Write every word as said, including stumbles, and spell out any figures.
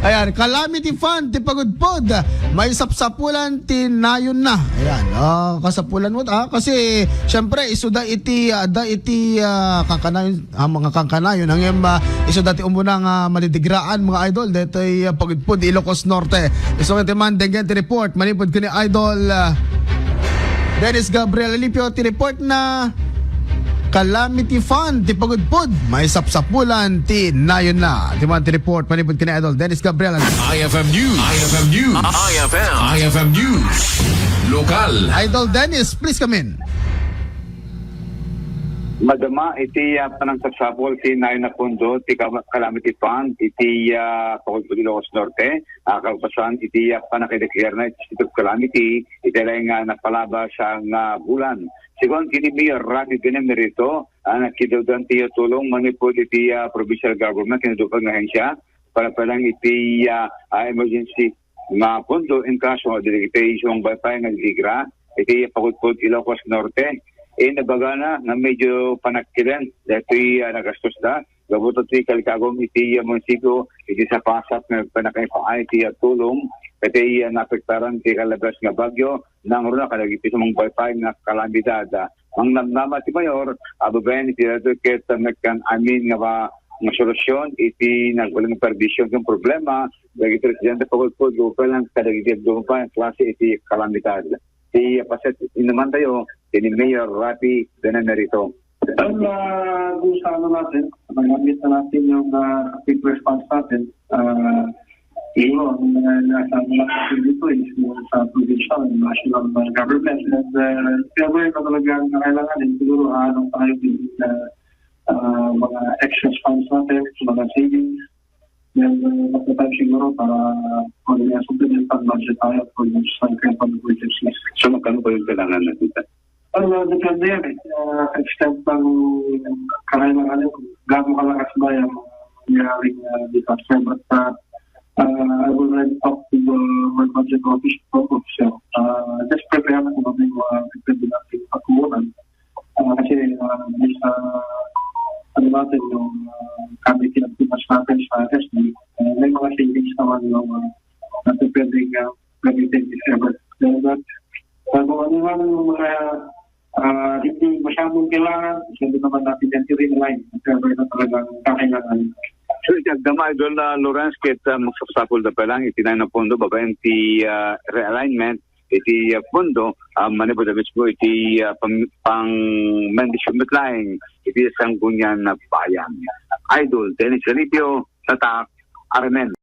Ayan, calamity fund ti pagudpod. Maisapsapulan ti nayonna. Ayan, ah, kasapulan met, ah, kasi, siyempre, isuda iti, ah, da iti, ah, kankanayon, ah, mga kankanayon. Ngem, ah, isuda ti umuna nga madidigraan, mga idol. Detoy, ah, pagudpod, Ilocos Norte. Isu nga ti man, denggen ti report. Manipod ken ni Idol, ah, Dennis Gabriel Alipio, ti report na calamity fund ti pagudpod, maisapsapulan ti nayonna. Ti man ti report manipud ken ni Idol Dennis Gabriel. I F M News. I F M News. I F M. I F M News. Lokal. Idol Dennis, please come in. Madama iti, ah, panangsapsapul ti nayon a pondo ti kama-, calamity fund iti, ah, Pagudpod Ilocos Norte, ah, kalpasan iti, ah, panakideklarana iti state of calamity iti laeng nga napalabas nga bulan. Segun ken ni Mayor Rafi Benemerito, ah, nagkidawdan ti tulong manipud iti, ah, provincial government ken adu pay nga ahensya para pay lang iti, ah, ah, emergency nga pondo in kaso nga dili iti sumang pay nga didigra iti Pagudpod Ilocos Norte. Inibagana nga medyo panagkiden daytoy, ah, nagastos da gapu ti kalikagum iti, ah, munisipyo iti sapasat nga panakaipaay ti, ah, tulong iti, ah, naapektaran ti kalabas nga bagyo. Nangruna kadagiti sumang pay nga kalamidad. Mangnamnama ti mayor a babaen iti daytoy ket mekkan amin nga ba-, nga solusyon iti nagbalin nga perdisyon ken problema dagiti residente Pagudpod, gapu pay lang kadagiti adu pay nga klase iti kalamidad. Ti paset inumantayo, ti ni Mayor Rafi Benemerito. Ang, ah, kung sa ano natin, nagamit na natin yung, ah, quick response natin, ah, siguro, ang, ah, nasa ano natin dito is yung sa provincial and national, ah, government. And, ah, if ever na talaga ang kailangan, eh, siguro, ah, ano tayo, ah, ah, mga excess funds natin, mga savings. Then, uh, magta-time siguro para mag-supplemental budget tayo for those, uh, kind of emergencies. So, magkano ba yung kailangan natin? Well, uh, depende yan eh. Uh, extent ng kailangan, kung gaano kalakas ba yung mangyaring, uh, disaster. But, uh, uh, I will already talk to the, my budget office, officer. Uh, just prepare po kami mga pwede natin pagkukunan. Ah, kasi, ah, may sa, ano natin, yung, ah, kami pinagpitas natin sa S D, ah, may mga savings naman yung, ah, natin pwedeng, ah, gamitin if ever. Kaya, ah, kung ano man yung mga, ah, hindi masyadong kailangan, pwede naman natin yan i-realign if ever na talagang kakailangan. So, iti agdama, Idol, ah, Lawrence, ket, ah, magsapsapul da pa lang, iti na pondo, babaen ti, ah, realignment, iti, ah, pondo, ah, manipud a mismo iti, ah, pam-, pang-, management line iti Sangguniang Bayan. Idol Dennis Alipio, Tatak, Armen.